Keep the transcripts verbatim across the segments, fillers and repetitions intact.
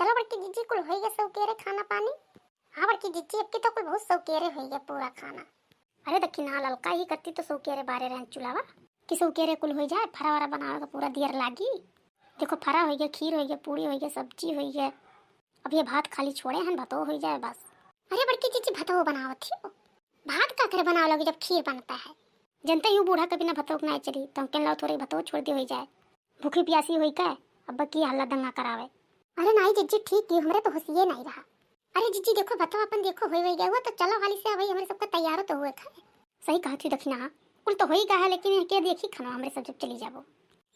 चलो बड़की जिज्जी, कुल होई गए सौकेरे खाना पानी। हाँ बड़की जिज्जी, अब की तो कुल बहुत सौकेरे होई गए पूरा खाना। अरे दखिनहा, ललका ही करती तो सौकेरे बारे रहन चुलावा, कि सौकेरे कुल होई जाए, फरा वरा बनावे का पूरा दियर लागी। देखो, फरा होई गए, खीर होई गए, पूड़ी होई गए, सब्जी होई गए, अब ये भात खाली छोड़े हन, भतो होई जाए बस। अरे बड़की जिज्जी, भतो बनावत ही हो? भात का करे बनावे लगी जब खीर बनता है? जनते ही बूढ़ा के बिना भतो के नाई चली, तो केन लाओ थोड़ी भतो छोड़ दी होई जाए। भूखी प्यासी होई का, अब की हल्ला दंगा करावे। अरे नाई जिज्जी, ठीक की, हमरे तो होशिये नाई रहा। अरे जिज्जी देखो, भतो अपन देखो होई होई गया हुआ, तो चलो हाली से, भाई हमरे सबका तैयारो तो हुए खाए। सही कहा थी दखिनहा, कुल तो होई गया है, लेकिन इनके देखी खाना हमरे सब जब चली जाबो।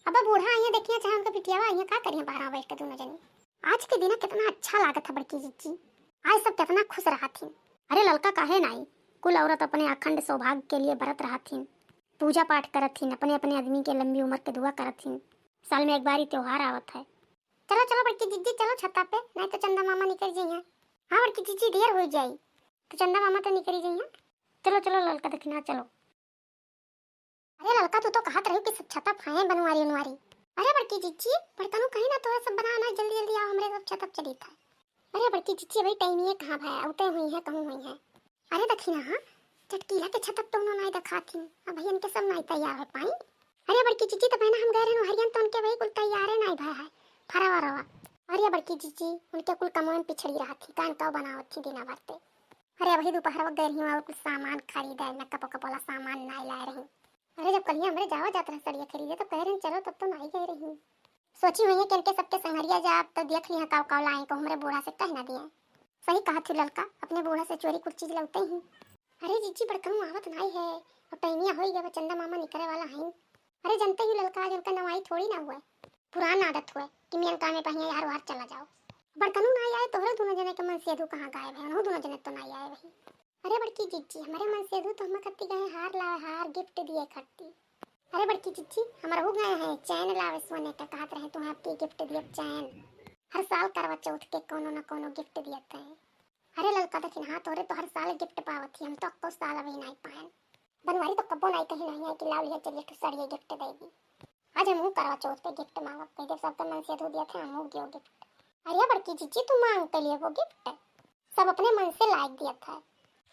अब बूढ़ा आइए देखिए, चाहे उनका बिटियावा आइए, का करिए बारह बैठ के दोनों जनी। आज के दिन कितना अच्छा लागत है बड़की जिज्जी, आज सब कितना खुश रहत ही। अरे ललका काहे नाई, कुल औरत अपने अखंड सौभाग्य के लिए व्रत रहत ही, पूजा पाठ करत ही, अपने अपने आदमी के लंबी उम्र के दुआ करत ही। साल में एक बार ही त्योहार आवत है। चलो चलो बड़की जिज्जी, चलो छत्ता पे, नहीं तो चंदा मामा निकल जाइए। हाँ बड़की जिज्जी, देर हो जाई, तो चंदा मामा तो निकल जाइए। चलो चलो ललका दखिनहा, चलो। अरे ललका, तू तो कहत रही कि सब छतप हैं बनवारी उनवारी। अरे बड़की जिज्जी, बड़कनू कहीं ना तो है सब बनाना, जल्दी जल्दी आओ, हमरे सब छतप चली था। अरे बड़की जिज्जी, भाई टाइम ये कहाँ भाई, उते हुई है, कहूँ हुई है। अरे दखिनहा, चटकीला के छतप तो उन्होंने नाई दिखा थी, अब भैया इनके सब नाई तैयार हो पाई। अरे बड़की जिज्जी, तो बहना हम गए रहन हरियन तो उनके भाई कुल तैयार है नाई भाई है, फरवा रवा। अरे बड़की जिज्जी, उनके कुल कमोन पिछड़ी रहा थी, कान का बनावत थी दिना भर ते। अरे अबही दोपहर वक्त गए रही और कुछ सामान खरीदे, मेकअप वेकअप वाला सामान नाई लाए रही। अरे जब कलिया हमरे जावा जात रहे सड़िया खरीदे, तब कह रही चलो, तब तो नाई गए रही। सोची हुई है कि इनके सबके संगरिया जाब तो देख लिया काव काव लाए, को हमरे बूढ़ा से कह ना दिए। सही कहा थी ललका, अपने बूढ़ा से चोरी कुछ चीज लौटे ही। अरे जिज्जी, बड़कनू आवत नाई है, और टाइमिया होई गया, चंदा मामा निकले वाला है। अरे जनते ही ललका, आज उनका नवाई थोड़ी ना हुआ है। पुरान आदत हुआ है कि मेन काम में पहिया यार वार चला जाओ। बड़कनू नाई आए, तोहरे दोनों जने के मनसेधू कहाँ गायब है? उन्हों दोनों जने तो नाई आए वही। अरे बड़की जिज्जी, हमारे मनसेधू तो हम खत्ती गए हार लावे, हार गिफ्ट दिए खत्ती। अरे बड़की जिज्जी, हमारे हो गए हैं चैन लावे सोने का, कहत रहे तुम्हें आपकी गिफ्ट दिए चैन। हर साल करवा चौथ के कोनो न कोनो गिफ्ट दिए थे। अरे ललका दखिनहा, तोरे तो हर साल गिफ्ट पावत ही, हम तो अक्को साल अभी नाई पाएन। बनवारी तो कब्बो नाई कही नहीं है कि लाओ लिया चलिए ठो सड़िए गिफ्ट देगी। आज हमहू करवा चौथ पे गिफ्ट मांगब, कह देब सबके मनसेधू दिया थे, हमहू गियो गिफ्ट। अरे बड़की जिज्जी, तू मांग के लिए वो गिफ्ट, सब अपने मन से लायक दिया था।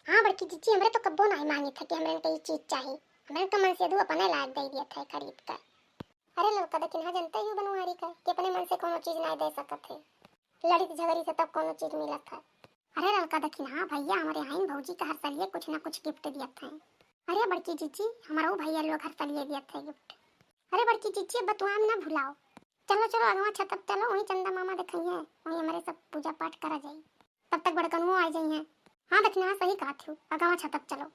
हाँ बड़की जिज्जी, हमरे तो कब्बो नाई मांगी था कि हमरे के ये चीज चाहिए, हमरे तो मनसेधू अपने लायक दे दिया था खरीद कर। अरे ललका दखिनहा, जनते ही बनवारी का कि अपने मन से कोनो चीज नाई दे सकत है, लड़ित झगड़ी से तब कोनो चीज मिलत है। अरे ललका दखिनहा, भैया हमरे आइन भौजी का हर सलिए कुछ ना कुछ गिफ्ट दिया था। अरे बड़की जिज्जी, हमारो भैया लोग हर सलिए दिया था गिफ्ट। अरे बड़की जिज्जी, अब बतुआ में ना भुलाओ। चलो चलो अगवा छतप चलो, वहीं चंदा मामा दिखाई है, वहीं हमारे सब पूजा पाठ करा जाई। तब तक बड़कनुओ आ जाई हैं। हाँ दखिनहा, सही कहा थी, अगवा छतप चलो।